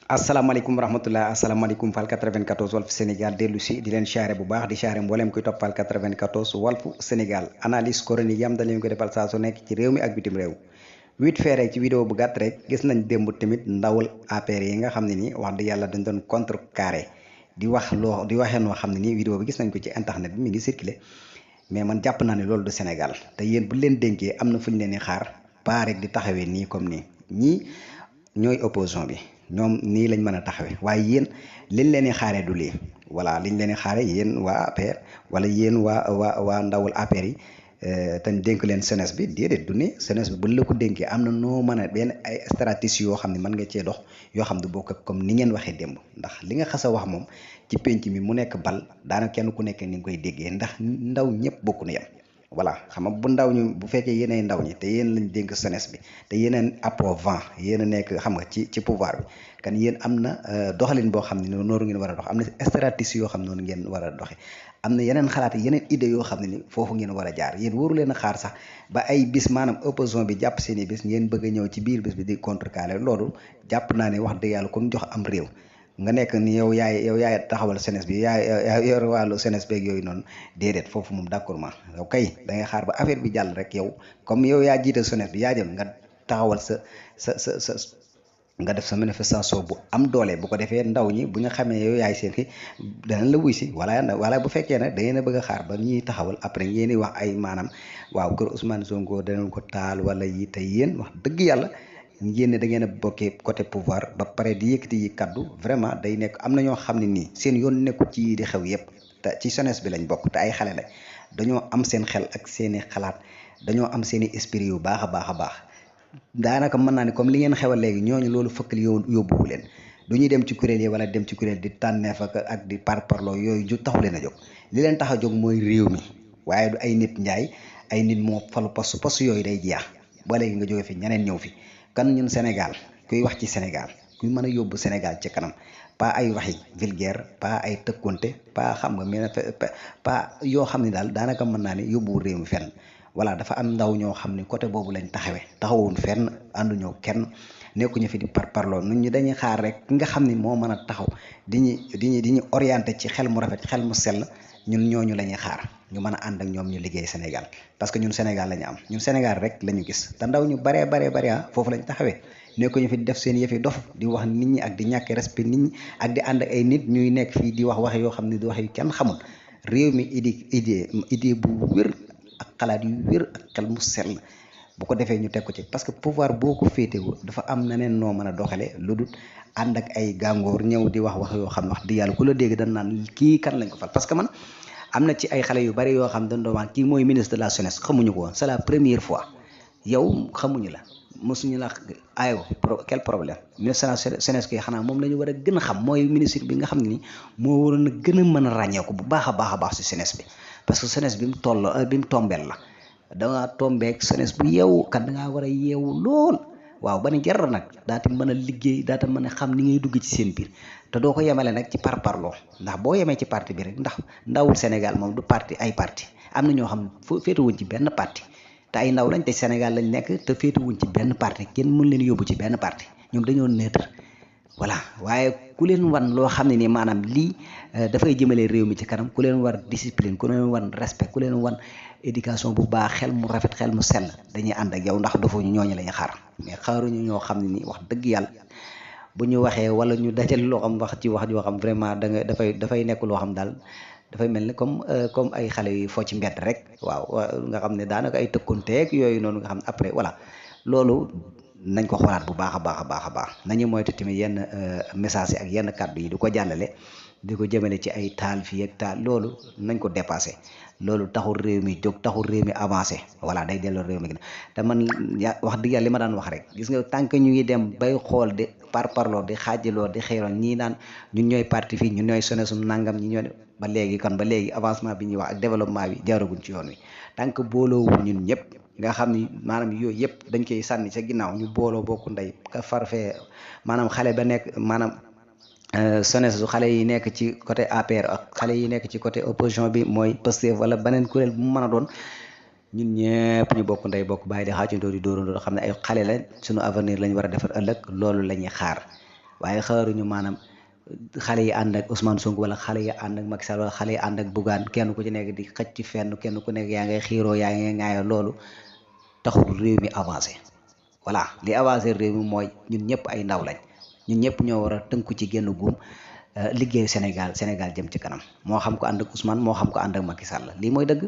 asalaamaaleykum wa rahmatulah asalaamaaleykum Fall 94 Walf Sénégal dellu si di leen siyaare bu baax di siyaare mboolem kuy topp Fall 94 Walf Sénégal analyse chronique yam dañ leen ko defal saa su nekk ci réew mi ak bitim réew. wit fee rek ci vidéo bu gàtt rek gis nañ démb tamit ndawul APR yi nga xam ne nii wax dëgg yàlla dañ doon contrecarré di waxee noo xam ne nii vidéo bi gis nañ ko ci internet bi mi ngi circulé mais man jàpp naa ne loolu du Sénégal te yéen bu leen dénkee am na fu ñu leen di xaar pas rek di taxawee nii comme nii ñii ñooy opposition bi. ñoom nii lañ mën a taxawee waaye yéen liñ leen di xaaree du lii voilà liñ leen di xaaree yéen waa APR wala yéen waa ndawul APR yi te ñu dénk leen jeunesse bi déedéet du ne jeunesse bi buñ la ko dénkee am na noo mën a benn ay stratégie yoo xam ne mën nga cee dox yoo xam ne bokk ak comme ni ngeen waxee démb ndax li nga xas a wax moom ci penc mi mu nekk bal daana kenn ku nekk ni nga koy déggee ndax ndaw ñëpp bokku na yem voilà xam nga bu ndaw ñu bu fekkee yéenay ndaw ñi te yéen lañ dénk jeunesse bi te yéen appauvant yéen a nekk xam nga ci pouvoir bi kan yéen am na doxalin boo xam ne noonu ngeen war a dox am na stratégie yoo xam ne noonu ngeen war a doxe am na yeneen xalaat yeneen idée yoo xam ne ni foofu ngeen war a jaar yéen waru leen a xaar sax ba ay bis maanaam opposition bi jàpp seen i bis ngeen bëgg a ñëw ci biir bis bi di contrecarrer loolu jàpp naa ne wax dëgg yàlla kon jox am réew nga nekk ni yow yaay taxawal jeunesse bi yaay yor wàllu jeunesse beeg yooyu noonu déedéet foofu moom d'accord ma yow kay da ngay xaar ba affaire bi jàll rek yow comme yow yaa jiite jeunesse bi yaa jël nga taxawal sa nga def sa manifestation bu am doole bu ko defee ndaw ñi bu nga xamee yow yaay seen ki danañ la wuy si wala bu fekkee nag da ngeen a bëgg a xaar ba ñuy taxawal après ngeen di wax ay maanaam waaw kër Ousmane Sonko danañ ko taal wala yi te yéen wax dëgg yàlla ngeen ne da ngeen a bokkee côté pouvoir ba pare di yëkkati yi kaddu vraiment day nekk am na ñoo xam ne nii seen yoon nekkul ci yi di xew yëpp te ci jeunesse bi lañ bokk te ay xale lañ dañoo am seen xel ak seeni xalaat dañoo am seeni esprit yu baax a baax a baax daanaka mën naa ne comme li ngeen xewal léegi ñooñu loolu fëkkal yóbbuwu leen du ñuy dem ci kuréel yi wala dem ci kuréel di tànneef ak di parparloo yooyu ju taxu leen a jóg li leen tax a jóg mooy réew mi waaye du ay nit njaay ay nit moo falu poste yooyu day jeex ba léegi nga jóge fi ñeneen ñëw fi kan ñun Sénégal kuy wax ci Sénégal kuy mën a yóbbu Sénégal ci kanam pas ay waxi vulgaire pas ay tëkkonte pas xam nga mais pas yoo xam ne daal daanaka mën naa ne yóbbuwul réew mi fenn voilà dafa am ndaw ñoo xam ne côté boobu lañ taxawuñ fenn ànduñoo kenn nekkuñu fi di parparloo nun ñu dañuy xaar rek ki nga xam ne moo mën a taxaw di ñu orienté ci xel mu rafet xel mu sell ñun ñooñu la ñuy xaar ñu mën a ànd ak ñoom ñu liggéey Sénégal parce que ñun Sénégal la ñu am ñun Sénégal rek la ñu gis te ndaw ñu baree foofu lañ taxawee nekkuñu fi di def seen yëfi dof di wax nit ñi ak di ñàkk respect nit ñi ak di ànd ak ay nit ñuy nekk fii di wax yoo xam ne di wax yu kenn xamul réew mi idée bu wér ak xalaat yu wér ak xel mu sell bu ko defee ñu teg ko ci parce que pouvoir boo ko féetewoo dafa am neneen noo mën a doxale lu dul ànd ak ay gàngoor ñëw di wax yoo xam ne wax di yàlla ku la dégg dañ naan kii kan lañ ko fal parce que man am na ci ay xale yu bari yoo xam dañ doon wax kii mooy ministre de la jeunesse xamuñu ko woon c'est la première fois yow xamuñu la mosuñu la ayo quel problème ministre de la jeunesse kii xanaa moom la ñu war a gën a xam mooy ministre bi nga xam ne ni moo waroon a gën a mën a ràññeeku bu baax a baax si jeunesse bi parce que jeunesse bi mu tombeel la dangaa tombeek jeunesse bu yeewu kat dangaa war a yeewu lool waaw ba ni jar nag daata mën a liggéey daata mën a xam ni ngay dugg ci seen biir te doo ko yemale nag ci parparloo ndax boo yemee ci parti bi rek ndax ndawul Sénégal moom du parti ay parti am na ñoo xam féetuwuñ ci benn parti te ay ndaw lañ te Sénégal lañ nekk te féetuwuñ ci benn parti kenn mën leen yóbbu ci benn parti ñoom dañoo neutre voilà waaye ku leen wan loo xam ne ni maanaam lii dafay jëmale réew mi ci kanam ku leen war discipline ku leen wan respect ku leen wan éducation bu baax xel mu rafet xel mu sell dañuy ànd ak yow ndax dafa ñu ñooñu la ñu xaar mais xaaruñu ñoo xam ne ni wax dëgg yàlla bu ñu waxee wala ñu dajal loo xam wax ci wax joo xam vraiment dafay nekk loo xam daal dafay mel ni comme ay xale yu foo ci mbedd rek waaw nga xam ne daanaka ay tëkkonteeg yooyu noonu nga xam ne après voilà loolu nañ ko xoolaat bu baax a baax nañu moytu tamit yenn message yi ak yenn kàddu yi di ko jàllale di ko jëmale ci ay taal fii ak taal loolu nañ ko dépassé loolu taxul réew mi jóg taxul réew mi avancé voilà day delloo réew mi gën te man wax dëgg yàlla li ma daan wax rek gis nga tant que ñu ngi dem bay xool di parparloo di xaajaloo di xeeroo ñii naan ñun ñooy parti fii ñun ñooy sone suñu nangam ñi ñooy ba léegi avancement bi ñuy wax ak développement bi jaaraguñ ci yoon wi tant que booloowul ñun ñëpp nga xam ni maanaam yooyu yëpp dañ koy sànni sa ginnaaw ñu booloo bokku ndey ka farfee maanaam xale ba nekk maanaam jeunesse su xale yi nekk ci côté APR ak xale yi nekk ci côté opposition bi mooy Pastef wala beneen kuréel bu mu mën a doon ñun ñëpp ñu bokk ndey bokk bàyyi di xaacundoo di dóorandoo xam ne ay xale la suñu avenir lañ war a defar ëllëg loolu la ñuy xaar waaye xaaruñu maanaam xale yi ànd ak Ousmane Sonko wala xale yi ànd ak Macky Sall wala xale yi ànd ak Bougane kenn ku ci nekk di xëcc ci fenn kenn ku nekk yaa ngay xiiroo yaa ngay ŋaayoo loolu taxul réew mi avancé. voilà li avancé réew mi mooy ñun ñëpp ay ndaw lañ ñun ñëpp ñoo war a tënku ci génn buum liggéey Sénégal jëm ci kanam moo xam ko ànd ak Ousmane moo xam ko ànd ak Macky Sall lii mooy dëgg.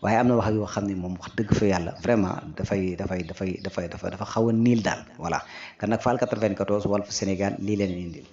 waaye am na wax yoo xam ne moom wax dëgg fa yàlla vraiment dafa xaw a niil daal voilà kon nag Fall 94 Walf Sénégal lii leen indil.